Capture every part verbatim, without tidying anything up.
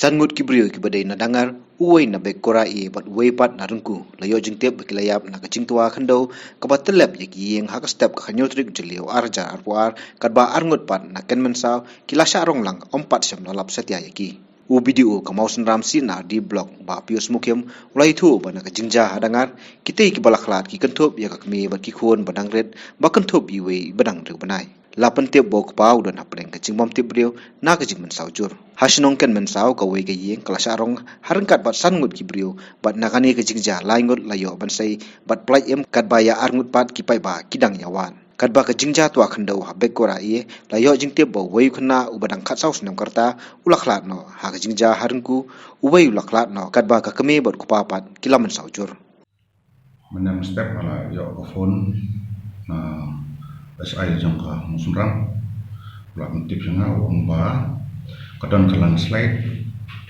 San ngut ki briew kiba dei na Dangar, uwei na Bekora A bad uwei pat na Rengku, la ïoh jingtip ba ki la ïap na ka jingtwa khyndew kaba tyllep ïa ki ïing ha ka step ka hynñiew tarik Jylliew ar hajar arphew ar, katba ar ngut pat na Kenmynsaw ki la shah rong lang, ym pat shym la lap satia ïa ki. U B D O ka Mawsynram C and R D Block, Bah Pius Mukhim, u la ïathuh ba na ka jingjia ha Dangar, kitei kiba la khlad ki kynthup ïa ka kmie bad ki khun ba dang rit, ba kynthup iwei ba dang hynriew bnai. La pyntip ba u kpa u don hapdeng ka jingbymtip briew na ka jingmynsaw jur. Ha shnong Kenmynsaw, kawei ka ïing ka la shah rong ha ryngkat bad san ngut ki briew, bad na kane ka jingjia lai ngut la ïoh ban sei bad pyllait im, katba ïa ar ngut pat ki paidbah ki dang ïawad. Katba ka jingjia twa khyndew ha Bekora A, la ïoh jingtip ba uwei u khynnah uba dang khatsaw snem ka rta u la khlad noh. Ha ka jingjia ha Rengku, uwei u la khlad noh, katba ka kmie bad u kpa pat ki la mynsaw jur. Mynne mynstep nga la ïoh ka phone na S I jong ka Mawsynram. U la pyntip ïa nga, u ong ba ka don ka landslide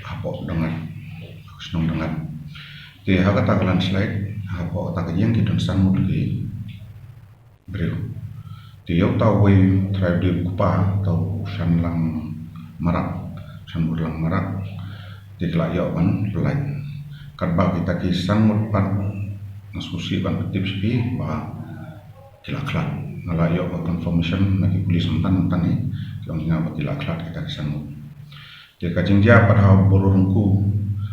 hapoh Dangar, shnong Dangar. Te ha kata ka landslide, hapoh kata ka ïing ki don san ngut ki briew. Te ïa uta uwei, u trai u dei u kpa, uta u Shanlang Marak, Shanburlang Marak. Te ki la ïoh ban pyllait. Katba kita ki san ngut pat, nga sngewsih ban pyntip sha phi ba ki la khlad. Nga la ïoh ka confirmation na ki police mynta mynta hi. Ki ong ïa nga ba ki la khlad kita ki san ngut. Te ka jingjia pat ha Boro Rengku,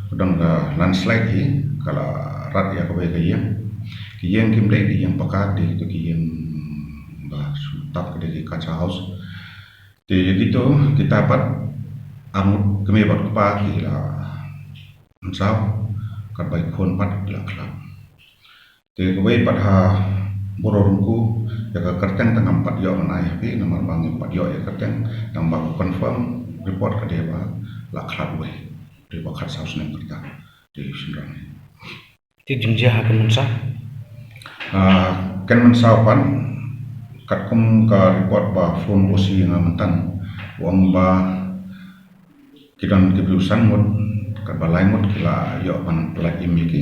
ka don ka landslide hi, ka la rat ïa kawei ka ïing. Ki ïing kim dei ki ïing paka, dei kito ki ïing ba shu tap, ki dei ki kacha house. Te ïa kito, kita pat, ar ngut kmie bad kpa ki la mynsaw, katba ki khun pat ki la khlad. Te kawei pat ha Boro Rengku, ïa ka kyrteng te ngam pat ïoh ban ai ha phi, namar ba ngim pat ïoh ïa ka kyrteng, tang ba ka confirm report ka dei ba la khlad uwei, dei ba khatsaw snem ka rta, dei u shynrang. Te jingjia ha Kenmynsaw? Ah, Kenmynsaw pat, katkum ka report ba phone O C ïa nga mynta, u ong ba ki don ki briew san ngut, katba lai ngut ki la ïoh ban pyllait im ïa ki,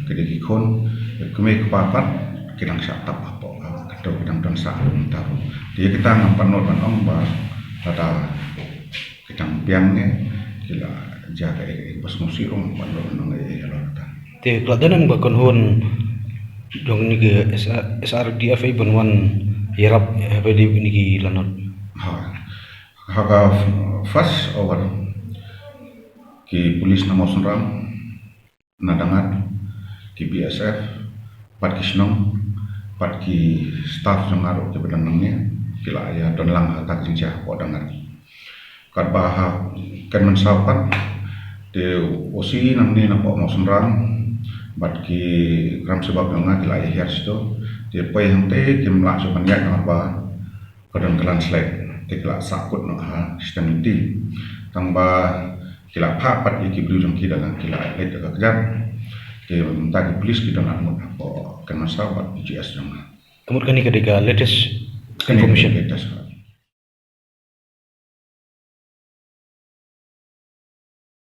ki dei ki khun, ïa kmie kpa pat, ki dang shah tap hapoh, ah, kito ki dang don sah mynta ruh. Te ïa kita ngam pat nud ban ong ba lada ki dang biang ne, ki la jia kaei kaei, ba sngewsih ruh ngam pat nud ban ong kaei ïa la kata. Te ka la don em ka kynhun jong kine ki S R D F ban wan ïarap haba dei kine ki lanot? Ha. Ha ka first hour, ki police na Mawsynram, na Dangar, ki B S F, pat ki shnong, pat ki staff jong nga ruh kiba don nangne, ki la ïa don lang ha kata ka jingjia hapoh Dangar. Katba ha Kenmynsaw pat, te O C nangne napoh Mawsynram, bad ki kram sibak jong nga ki la ïa hiar shito, te poi hangtei kim lah shuh ban ïaid namar ba ka don ka landslide, te ki la sahkut noh ha shiteng lynti. Tang ba ki la phah pat ïa ki briew jong ki da la ki la leit da ka kjat. Te mynta ki police ki don arngut hapoh Kenmynsaw bad P G S jong nga. Ka mut kane ka dei ka latest information. Kane ka latest.